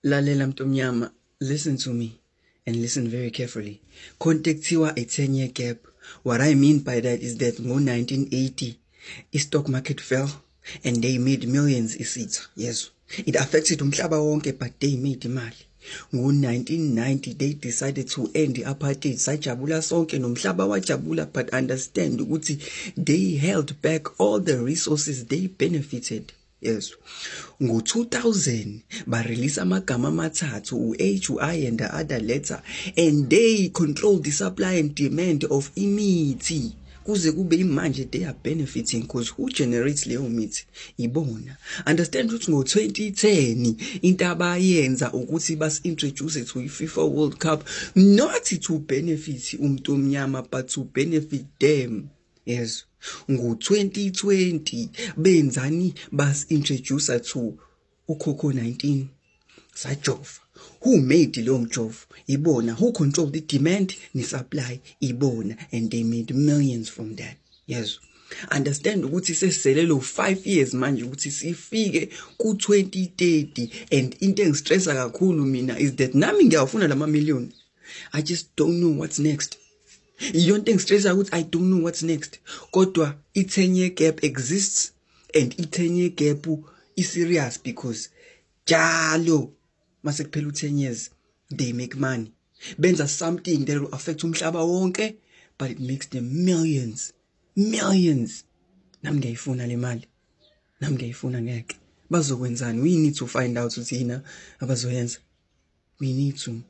Lalela mntomnyama, listen to me and listen very carefully. Kontekuthiwa a 10-year gap. What I mean by that is that ngo-1980, stock market fell and they made millions isitha. Yes. It affected umhlaba wonke, but they made imali. Ngo-1990, they decided to end the apartheid. Sajabula sonke nomhlaba wajabula, but understand ukuthi they held back all the resources they benefited. Yes. Ngo-2000, ba-release amagama amathathu, u-H, u-I, and the other letter, and they control the supply and demand of imithi. Kuze kube imanje they are benefiting because who generates leyo mithi? Ibona. Understand ukuthi ngo-2010 into abayenza ukuthi bas-introduce to i-FIFA World Cup, not to benefit umuntu omnyama, but to benefit them. Yes. Ngo-2020 benzani bas-introduce to uCoco-19 sajova. Who made the long job? Ibona. Who controlled the demand ni supply? Ibona. And they made millions from that. Yes. Understand ukuthi seselelo 5 years manje ukuthi sifike ku-2030, and into engistressa kakhulu mina is that nami ngiyafuna lama million. I just don't know what's next. Yonke engistressa ukuthi I don't know what's next. Kodwa i-10-year gap exists, and i-10-year gap is serious because jalo mase kuphela u-10 years they make money. Benza something that will affect umhlaba wonke, but it makes them millions. Millions. Nami ngiyayifuna le mali. Nami ngiyayifuna ngeke. Bazokwenzani? We need to find out ukuthi yina abazoyenza. We need to.